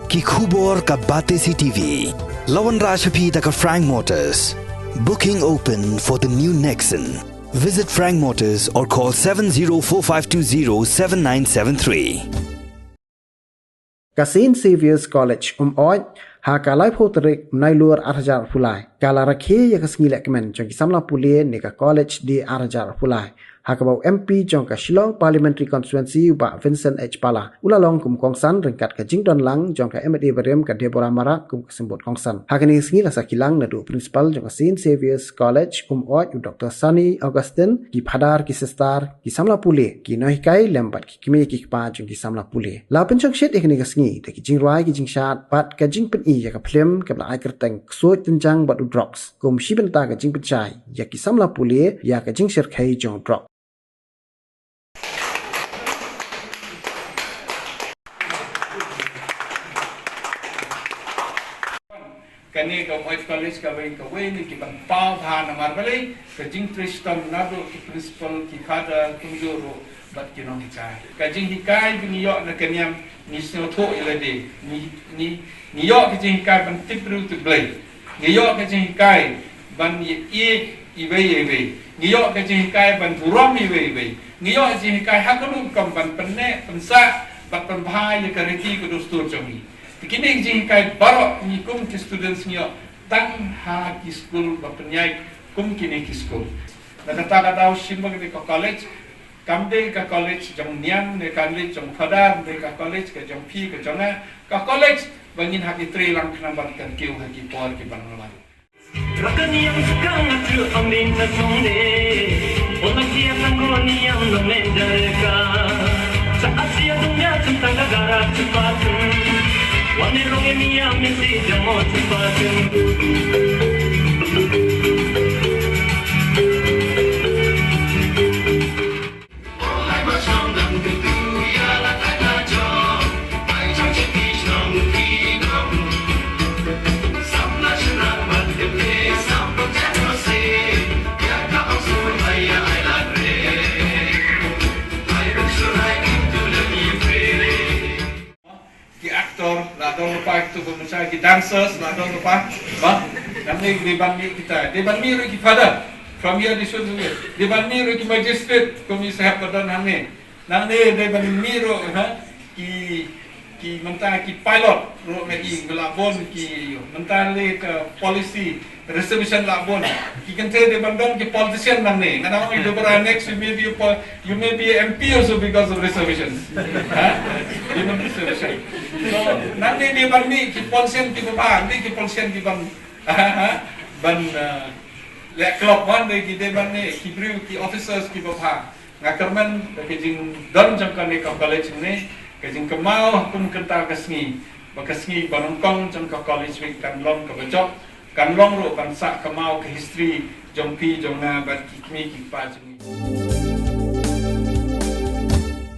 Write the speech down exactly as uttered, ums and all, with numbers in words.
Ki khubor ka Batesi TV. La wanrah sha phi da ka Frank Motors. Booking open for the new Nexon. Visit Frank Motors or call seven zero four five two zero seven nine seven three. Ka Saint Xavier's College Umoi, ha ka laiphew tarik Nailur arhajar arphew lai, ka la rakhe ïa ka sngi lehkmen jong ki samla pule ne ka College Day arhajar arphew lai, ha kaba u M P jong ka Shillong Parliamentary Constituency u Bah Vincent H Pala u la long kum u kongsan ryngkat ka jingdon lang jong ka M L A barim ka Deborah Marak kum ka symbud kongsan. Ha kane ka sngi la sakhi lang naduh u Principal jong ka Saint Xavier's College Umoi u Doctor Sunny Augustine, ki phadar, ki sister, ki samla pule, ki nonghikai lem bad ki kmie ki kpa jong ki samla pule. La pynshongshit ïa kane ka sngi da ki jingrwai, ki jingshad bad ka jingpyni ïa ka phlim kaba la ai kyrteng Ksuid Tynjang bad u Drugs, kum shi bynta ka jingpynshai ïa ki samla pule ïa ka jingshyrkhei jong u drug. Kane ka Umoi College kawei kawei na ki ban paw bha namar balei ka jingtrei shitom naduh ki principal, ki father, kumjuh ruh bad ki nonghikai. Ka jinghikai ba ngi ïoh na ka niam, ngi sngewthuh ïa lade, ngi, ngi, ngi ïoh ka jinghikai ban tip briew tip Blei. Ngi ïoh ka jinghikai ban ïeit iwei ïa iwei. Ngi ïoh ka jinghikai ban burom iwei ïa iwei. Ngi ïoh ka jinghikai ha kano ka rukom ban pynneh, pynsah bad pynbha ïa ka riti ka dustur jong ngi. Te kine ki jinghikai baroh ngi kum ki students ngi ïoh tang ha ki skul ba pynïaid kum kine ki skul. Na kata ka daw shim ba kane ka college kam dei ka college jong niam ne ka college jong father, dei ka college ka jong phi ka jong nga, ka college ba ngin hap ïatrei lang khnang ban kyntiew ha ki por ki ban wan. Ki actor la don lypa, kitu ba mynshwa ki dancers la don lypa. Ba nangne dei ban mih kita, dei ban mih ruh ki father. From here they should be, dei ban mih ruh ki magistrate kum i sahep ba don hangne. Nangne dei ban mih ruh, ha, ki, ki mynta ki pilot ruh, nga i ba la bun ki mynta le ka policy reservation la bun. Ki kynthei dei ban don ki politician nangne. Nga ong ïa u Deborah, next you may be a pol-, you may be a M P also because of reservation. Ha? Given reservation. So nangne dei ban mih ki politician kiba bha, dei ki politician kiban, ha, ban, uh, leh club ban, dei ki, dei ban mih ki briew, ki officers kiba bha. Nga kyrmen da ka jingdon jong kane ka college ne ka jingkynmaw kum kata ka sngi, ba ka sngi ba nyngkong jong ka college week kan long kaba jop, kan long ruh ban sah kynmaw ka history jong phi jong nga bad ki kmie ki kpa jong ngi.